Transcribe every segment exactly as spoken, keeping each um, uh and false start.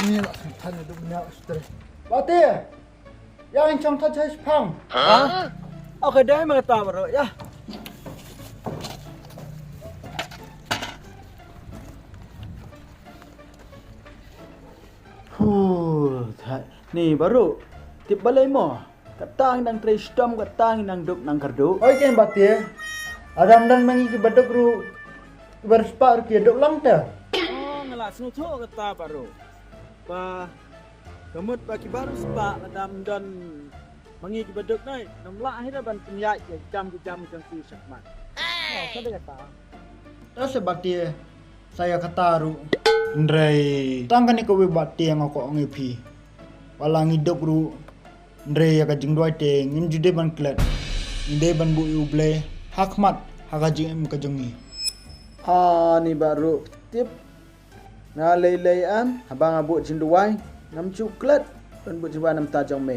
Ni la sngewthuh ne dum nya stre. Bati. Ïa ngin chong thot chai shipang. Ha? Okay, dei ma kata baroh ïa. Huh, thai. Ni baroh. Tip balei mo? Kata ngi nang trei shitom, kata ngi nang duk nang kyrduh. Oi ken Bati. Lada ym don ma ngi kiba duk ruh, kiba riewspah ruh ki duk lang te. Oh, nga la sngewthuh kata baroh. Ba ka mut ba kiba riewspah lada ym don ma ngi kiba duk nai, ngam lah hi ruh ban pynïaid ïa ki kam ki jam jong ki shakhmat. Oh, ka dei kata. Te sa Bati, sa ïa kata ruh. Hynrei tang kane kawei Bati nga kwah ong ïa phi. Ba la ngi duk ruh, hynrei ïa ka jingduwai te ngim ju dei ban klet. Ngi dei ban buh ïa U Blei ha khmat ha ka jingim ka jong ngi. Ani baroh tip. Nga lei lei em, haba nga buh jingduwai, ngam ju klet ban buh jingduwai na ka bynta jong me.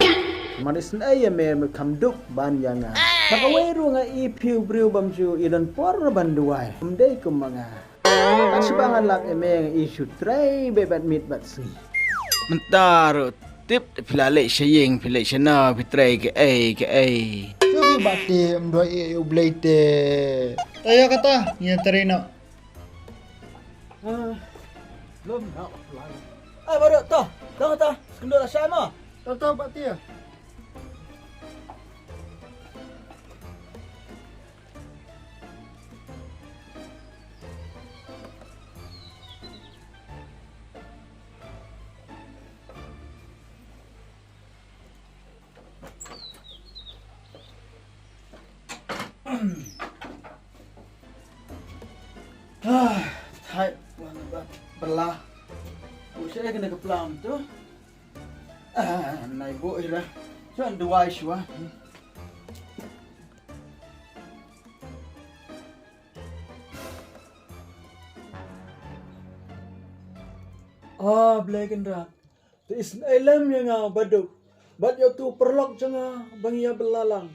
Namar isynei ïa me, me kham duk ban ïa nga. Sa kawei ruh nga ïohi u briew bym ju ïa don por ban duwai. Ym dei kum ma nga. Kat shaba nga lap ïa me nga ïohi shu trei beit bad miet bad sngi. Mynta ruh tip, phi la leit sha ïing, phi leit shano, phi trei kaei kaei? Shu phi Bati, ym duwai ïa U Blei te. Te ïa kata, ngi ïa trei noh. Ah, lum noh. Ah, baroh to. Dang ta, skyndur la shai mo. To to Bati. Ah, thait wan ba bala. U sha kane ka plam tu. Ah, nai bo ira. Chuan duwai shwa. Ah, Blei Kynrad. Te isynei lem ïa nga baduk bad ïa utu u paralok jong nga ba ngi ïa belalang.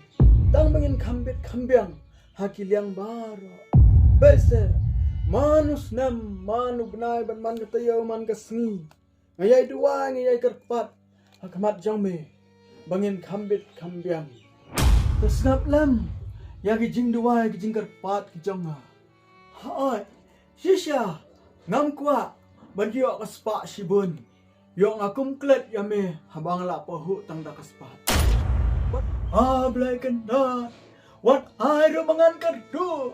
Tang ba ngin kham bit kham biang ha ki liang baroh. Bad se man u snem, man u bnai bad man ka taïew, man ka sngi, nga ïai duwai, nga ïai kyrpad ha khmat jong me ba ngin kham bit kham biang. Te sngap lem ïa ki jingduwai, ki jingkyrpad ki jong nga. Hooid, shisha ngam kwah ban ïoh ka spah shibun. Ïoh nga kum klet ïa me haba nga la pahuh tang da ka spah. Ah, Blei Kynrad, wat ai ruh ba ngan kyrduh.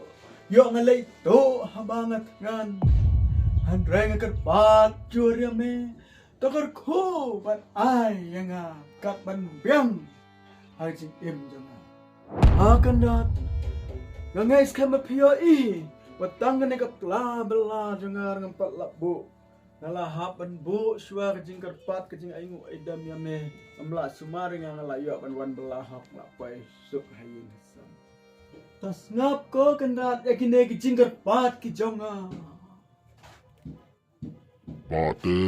Ïoh nga leit tuh haba nga thngan. Hynrei nga kyrpad jur ïa me, to kyrkhu ban ai ïa nga kat ban biang ha jingim jong nga. Ah Kynrad, nga ngeit skhem ba phi ïohi ba tang kane ka pla bala jong nga ngam pat lah buh. Nga la hap ban buh shuwa ka jingkyrpad, ka jingainguh aidem ïa me. Ngam lah sumar ïa nga, nga la ïoh ban wan bala hok, nga la poi suk ha ïing ha sem. To sngap ko Kynrad ïa kine ki jingkyrpad ki jong nga. Bate.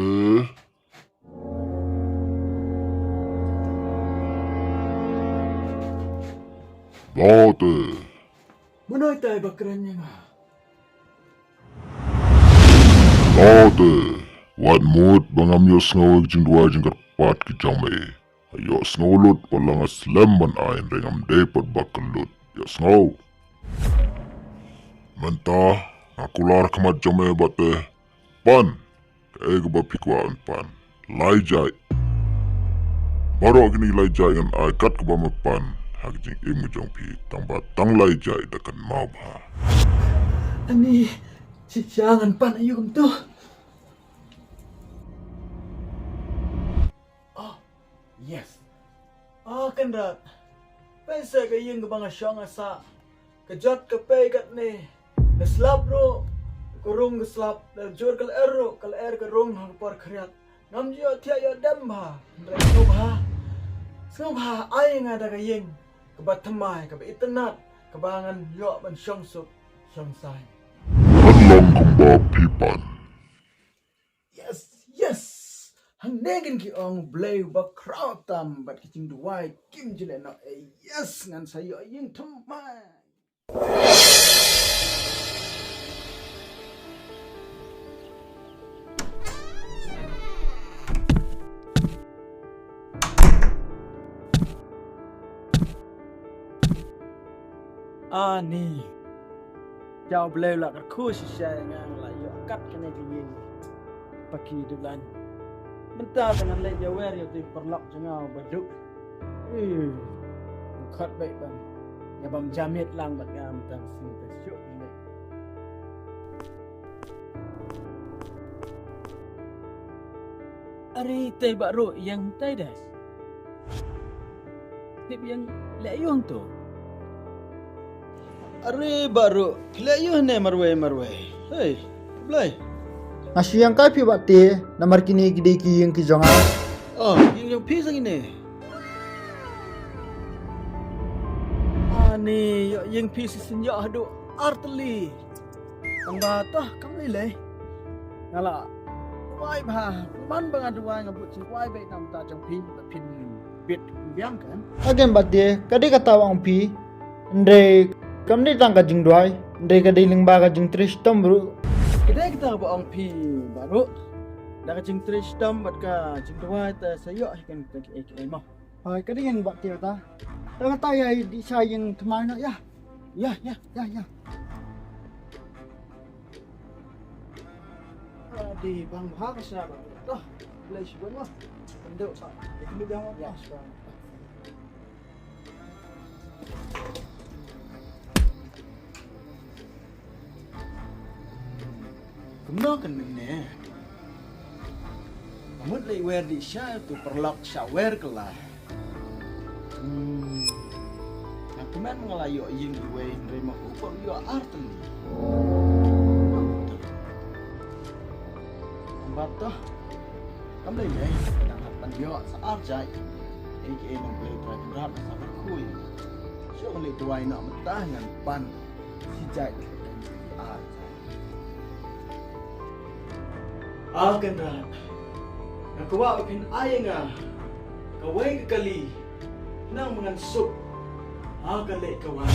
Bate. Mynno ita ba kren ïa nga? Bate. Wat mut ba ngam ïohsngew ïa ki jingduwai jingkyrpad ki jong me. Ïohsngew lut, wat la nga slem ban ai, hynrei ngam dei pat ba kyllut. Ïohsngew. Mynta nga kular khmat jong me Bate. Pan kaei kaba phi kwah ban pan. Lai jait. Baroh kine ki lai jait ngan ai kat kaba me pan ha ka jingim ka jong phi, tang ba tang lai jait da kynmaw bha. Ani, shisha ngan pan aïu kumto? Oh, yes. Oh, Kynrad. Pynse ka ïing kaba nga shong nga sah, ka jot ka pei katne. Ka slab ruh ka rung ka slab, da jur ka lyer ruh ka lyer ka rung ha ka por khriat. Ngam ju ïoh thiah ïoh dem bha. Hynrei sngewbha, sngewbha ai nga da ka ïing kaba thymmai, kaba itynnad, kaba ngan ïoh ban shong suk shong saiñ. Kan long kumba phi pan. Yes, yes. Hangne kin ki ong Blei ba khraw tam bad ki jingduwai kim ju leh noh. Eh, yes, ngan sa ïoh ïing thymmai. Ni. Ïa U Blei u la kyrkhu shisha ïa nga, nga la ïoh kat kane ka ïing. Paki dulan. Mynta te ngan leit ïawer ïa uto u paralok jong nga uba duh. Ih, khot beit ban ïa bam jamit lang bad nga mynta shisien te shuh leit. Are te Bah Ruh, ïeng te da. Tip ïeng leh ïung to. Are Bah Ruh, leh ïung ne marwei marwei. Hei, Blei. Nga shu ïeng kai phi Bah Te, namar kine ki dei ki ïing ki jong nga. Oh, ïing jong phi sa kine. Ani, ïoh ïing phi shisien ïoh haduh ar tylli. Tang ba toh kam lei lei. Nga la duwai bha. Pynban ba nga duwai nga bud jingduwai beit na bynta jong phi ba phin bit biang kan. Again Bah Te, ka dei kata ba ong phi. Hynrei kam dei tang ka jingduwai, hynrei ka dei lyngba ka jingtrei shitom ruh. Ka dei kata ba ong phi Bah Ruh. Da ka jingtrei shitom bad ka jingduwai te sa ïoh hi kan kiei kiei mo. Hooid, ka dei ïa Bah Te ta. Tang kata ïa dih sha ïing thymmai noh ïa. Ïa, ïa, ïa, ïa. Adi bang bha ka sha ba. Toh, Blei shu ban mo. Kynduh sa. Kynduh biang mo. Ïa. Kumno kan mynne? Ka mut leit wer dih sha uto u paralok sha wer kylla. Hmm. Nga kmen nga la ïoh ïing iwei hynrei ma u pat u ïoh ar tylli. Kumba toh. Kam lei lei, nang hap ban ïoh sa ar jait. Ei ei nang Blei Trai Kynrad sa kyrkhu. Shu leit duwai noh mynta ngan pan. Shi jait ar jait. A Kynrad, nga kwah ba phin ai ïa nga kawei ka kali, khnang ba ngan suk ha ka leit ka wan.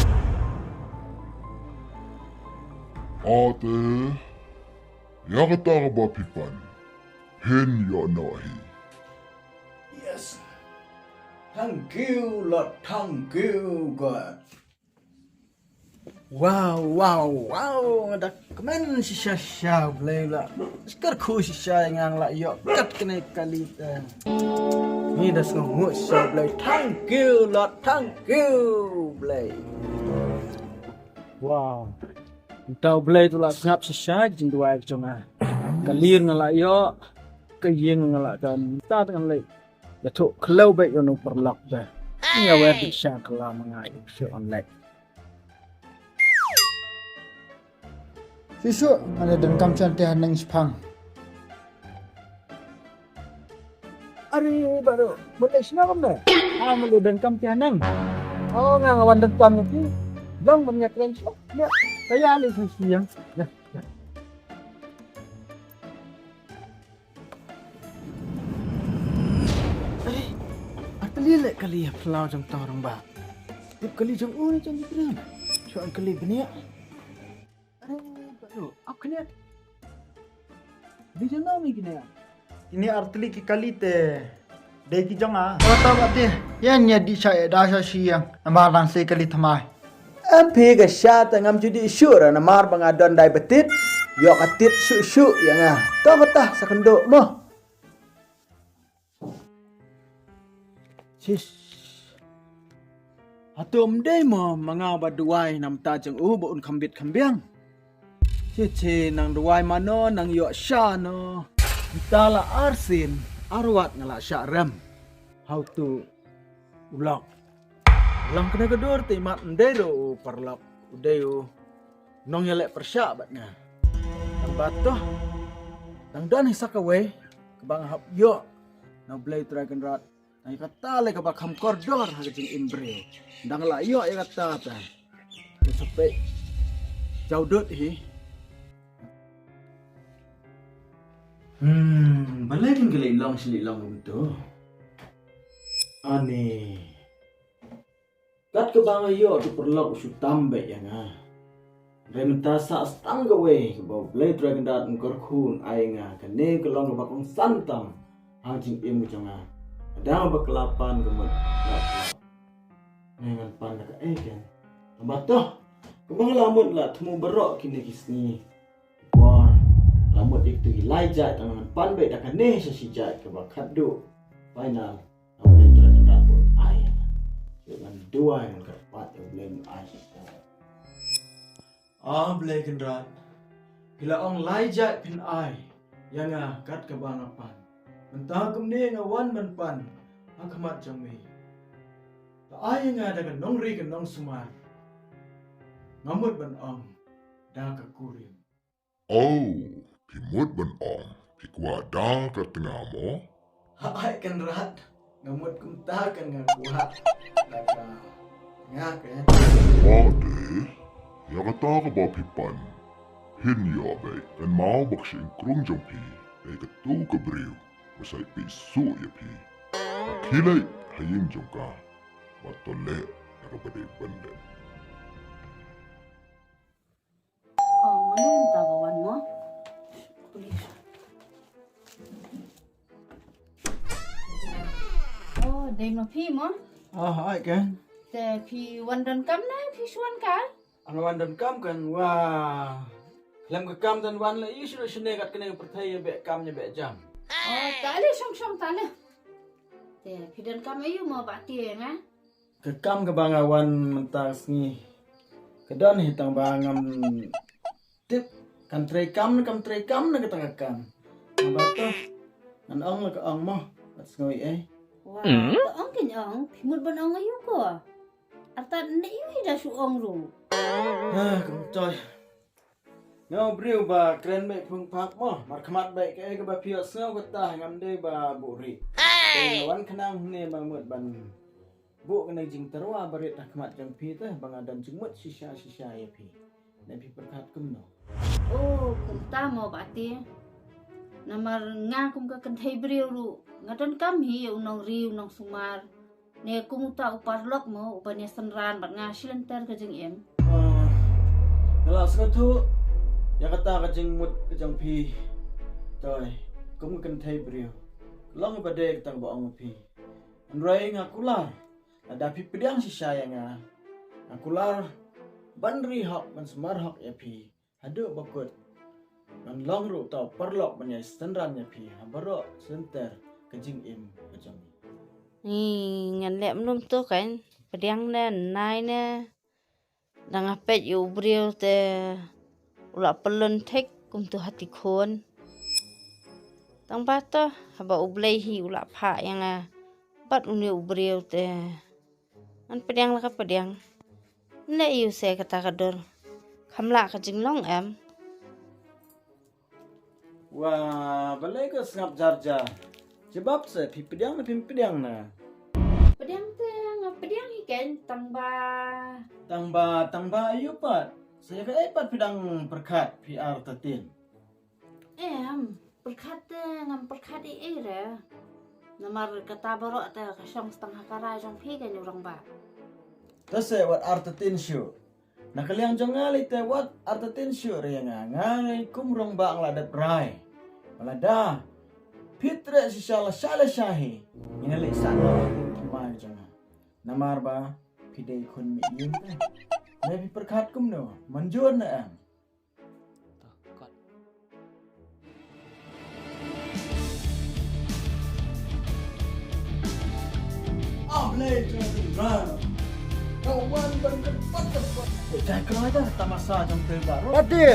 Ate, ïa kata kaba phi pan, phin ïoh noh hi. Yes. Thank you, Lord. Thank you, God. Wow, wow, wow. Nga da kmen shisha shisha Blei la. Kyrkhu shisha ïa nga, nga la ïoh kat kane ka kali te. Ngi da sngewnguh shisha Blei. Thank you, Lord. Thank you, Blei. Wow. Mynta U Blei u la sngap shisha ka jingduwai ka jong nga. Ka kali nga la ïoh, ka ïing nga la don. Mynta te ngan leit ïathuh khlaw beit ïa uno u paralok te. Ïa wer beit sha kylla ma nga ïa shu on leit. Shisha, nga la donkam shane te haneng shipang. Are Bah Ruh, mut leit shano kumne? Ah, mut leit donkam te haneng. Oh, nga nga wan donkam ïa phi. Long ban ïakren shuh. Ïa, ka ïa leit sha sha ïing. Ïa, ïa. Are, ar tylli leh kali ha phyllaw jong uto u rangbah. Tip kali jong u ne jong u briew. Shu wan kali bniah. Are, Bah Ruh, ap khyndiat. Dei jong no mi kine? Kine ar tylli ki kali te dei ki jong nga. Kata Bah Te, ïa ïa dih sha ïa da sha shi ïing. Namar dang sei kali thymmai. Em phi ka sha te ngam ju dih shuh re namar ba nga don dai ba tit. Ïoh ka tit shuh shuh ïa nga. To kata sa kynduh mo. Sis. Hato ym dei mo ma nga ba duwai na bynta jong u ba un kham bit kham biang. Shi shi nang duwai mano nang ïoh sha no. Mynta la arsien arwat nga la shah rem. Ha uto u lok. Long kane ka dur te mat ym dei ruh u paralok. U dei u nongïaleh pyrshah bad nga. Tang ba toh dang don hi sa kawei kaba nga hap ïoh na U Blei Trai Kynrad. Ïa kata lei kaba kham kordor ha ka jingim briew. Dang la ïoh ïa kata te. Te sa peit jaw dud hi. Hmm, balei kin ka lei long shi lei long kumto. Ani. Kat kaba nga ïoh u paralok u shu tam beit ïa nga. Hynrei mynta sa tang kawei kaba U Blei Trai Kynrad un kyrkhu un ai nga, kane ka long kaba kongsan tam ha ka jingim ka jong nga. Ka dang ba ka la pan ka mut nga. Ngan pan da kaei ken. Tang ba toh Kumba nga la mut la thmu baroh kine ki sngi. Por la mut ïa kitu ki lai jait, tang ngan pan beit da kane sha shi jait kaba khatduh. Final. Nga Blei Trai Kynrad bun ai. Ngan duwai, ngan kyrpad ïa U Blei un ai shisha. Ah, Blei Kynrad, phi la ong lai jait phin ai ïa nga kat kaba nga pan. Mynta kumne nga wan ban pan ha khmat jong me. La ai ïa nga da ka nongri ka nongsumar. Nga mut ban ong da ka kurim. Oh, phi mut ban ong phi kwah da ka tnga mo? Hooid Kynrad, nga mut kumta kan, nga kwah da ka tnga kan. Wat de, ïa kata kaba phi pan, phin ïoh beit. Kynmaw ba ka shyieng krung jong phi dei katu ka briew ba sa ïa peit shuh ïa phi. Khie leit ha ïing jong ka bad to leh ïa kaba dei ban leh. Oh, mano mynta ba wan mo? Oh, dei ma phi mo? Ah, ai kan. Te phi wan donkam ne phi shu wan kai? Nga wan donkam kan, wa. Khlem ka kam don wan la ïa shu shane kat kane ka pyrthei, ïa beh kam ïa beh jam. Oh, ta leh shong shong ta leh. Te phi donkam aïu mo Bah Tieng, eh? Ka kam kaba nga wan mynta ka sngi ka don hi, tang ba ngam tip kan trei kam ne kam trei kam ne kata ka kam. Naba to ngan ong la ka ong mo, bad sngew ei. Wa, ka ong kan ong, phi mut ban ong aïu ko? Artat ne ïu hi da shu ong ruh. Ha, kumtoi. Nga u briew ba kren beit phung phak mo, markhmat beit kaei kaba phi ïohsngew kata ngam dei ba buhrieh. Te nga wan khnang hangne ba mut ban buh kane ka jingtyrwa barit ha khmat jong phi te ba nga don jingmut shisha shisha ïa phi. Ne phi pyrkhat kumno? Oh, kumta mo Bah Tieng. Namar nga kum ka kynthei briew ruh nga donkam hi ïa u nongri u nongsumar. Ne kum uta u paralok mo uban ïa synran bad nga shilynter ka jingim. Ah, nga la sngewthuh ïa kata ka jingmut ka jong phi. Toi, kum ka kynthei briew, long ba dei kata kaba ong ma phi. Hynrei nga kular lada phi pdiang shisha ïa nga. Nga kular ban ri hok, ban sumar hok ïa phi haduh ba kut, ban long ruh uta u paralok ban ïa synran ïa phi ha baroh shilynter ka jingim ka jong ngi. Ngi ngan leh mlum to kan, pdiang ne nai ne. Da nga peit ïa u briew te u la pyllun thik kumtu ha tikhun. Tang ba to haba U Blei hi u la phah ïa nga bad une u briew te ngan pdiang la ka pdiang. Nleh ïa u se kata ka dur. Kham lah ka jinglong em. Wa, balei ka sngap jar jar? Jubab se, phi pdiang ne phim pdiang ne? Pdiang te nga pdiang hi ken, tang ba. Tang ba, tang ba aïu pat? Sa ïa kaei pat phi dang pyrkhat phi artatien? Em, pyrkhat te ngam pyrkhat ei ei re. Namar kata baroh te ka shong stang ha ka rai jong phi ken u rangbah. Te se wat artatien shuh. Na ka liang jong nga lei te wat artatien shuh re ïa nga, nga ngi kum rangbah nga la dep rai. Lada phi treh shisha la sha la sha hi, ngi na leit sah noh ha kum thymmai jong nga. Namar ba phi dei khun mih ïing te. Ne phi pyrkhat kumno, mynjur ne em? Ah, Blei Trai Kynrad. Ka wan ban kyrpad kyrpad. Jai kyrpad tamasa jong te baroh. Pati.